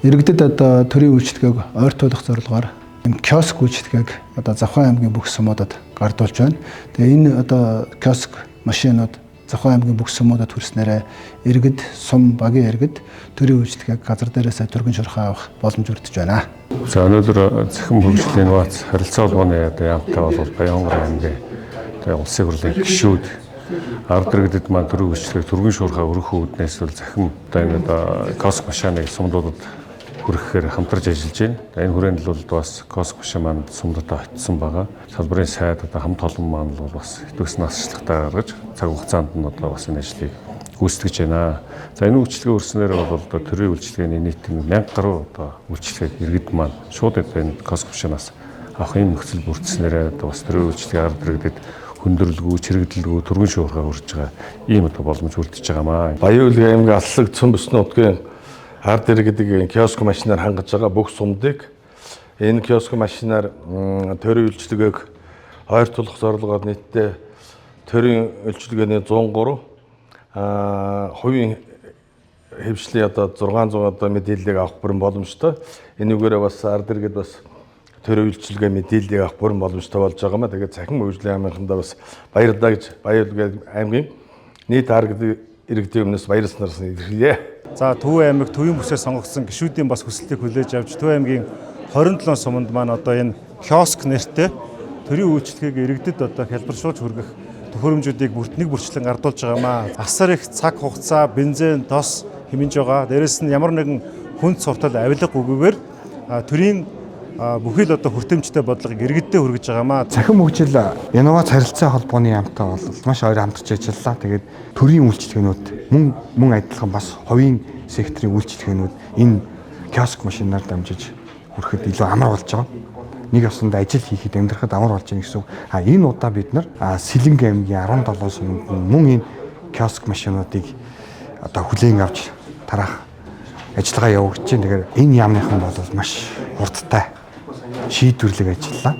Иргэдэд одоо төрийн үйлчилгээг ойртуулах зорилгоор ийм киоск үйлчилгээг одоо Завхан аймгийн бүх сумуудад гардуулж байна. Тэгээ энэ одоо киоск машинууд Завхан аймгийн бүх сумуудад хүрснээрээ иргэд, сум, багийн иргэд төрийн үйлчилгээг газар дээрээсээ түргэн шуурхай авах боломж бүрдэж байна. За, өнөөдөр Цахим хөгжлийн инновац харилцаа холбооны одоо яамтай бол Баянхонгор аймгийн одоо улсын хурлын гишүүд ард иргэдэд маань төрийн үйлчилгээг түргэн шуурхай өргөх үүднээс бол цахим одоо энэ одоо киоск машиныг сумдуудад хүргэхээр хамтарч ажиллаж байна. Энэ хүрээнд бол бас киоск машин маань сумдад очсон байгаа. Салбарын сайд одоо хамт олон маань бол бас идэвхсэн насжлагтай гаргаж цаг хугацаанд нь одоо бас энэ ажлыг гүйцэтгэж байна. За, энэ үйлчилгээ өрснөөр бол одоо төрийн үйлчилгээний нийт 1000 гаруй одоо үйлчилгээг иргэд маань шууд одоо энэ киоск машинаас авах юм нөхцөл бүрдснээрээ одоо бас төрийн үйлчилгээ ард иргэдэд хүндрэлгүй, чирэгдэлгүй түргэн шуурхай хүрж байгаа ийм одоо боломж бүрдэж байгаамаа. Баян-Улгийн аймгийн Аллаг цөм бүсний нутгийн ард иргэдэг киоск машинаар хангаж байгаа бүх сумдыг энэ киоск машинаар төрийн үйлчилгээг ойртуулах зорилгоор нийтдээ төрийн үйлчилгээний 103 хувийн хэвшлийн одоо 600 одоо мэдээллийг авах бүрэн боломжтой. Энүүгээрээ бас ард иргэд бас төрийн үйлчилгээ мэдээллийг авах бүрэн боломжтой болж байгаа маа. Тэгээд Цахим хөгжлийн яамынхандаа бас баярлалаа гэж Баян-Улгийн аймгийн нийт ард иргэдийн өмнөөс баярласнаас илэрхийлье. За, Төв аймаг төвийн бүсээр сонгогдсон гишүүдийн бас хүсэлтийг хүлээж авч Төв аймгийн 27 суманд маань одоо энэ киоск нэртэй төрийн үйлчилгээг иргэдэд одоо хялбаршуулж хүргэх төхөөрөмжүүдийг бүрт нэг бүрчлэн гардуулж байгаамаа. Асар их цаг хугацаа, бензин, тос хэмнэж байгаа. Дээрэс нь ямар нэгэн хүнд суртал авилга үгүйгээр төрийн бүхий л одоо хүртээмжтэй бодлогыг иргэддээ хүргэж байгаамаа. Цахим хөгжил инновац харилцаа холбооны яамтай бол маш ойр хамтарч ажиллаа. Тэгээд төрийн үйлчилгээнүүд мөн адилхан бас хувийн секторын үйлчилгээнүүд энэ киоск машинаар дамжиж хүрэхэд илүү амар болж байгаа. Нэг ёсонд ажил хийхэд, амьдрахад амар болж байгаа гэсэн үг. А энэ удаа бид нар Сэлэнг аймгийн 17 суманд мөн энэ киоск машинуудыг одоо хүлээн авч тараах ажиллагаа явагдаж байна. Тэгэхээр энэ яамныхан бол маш хурдтай шийдвэрлэг ажиллаа.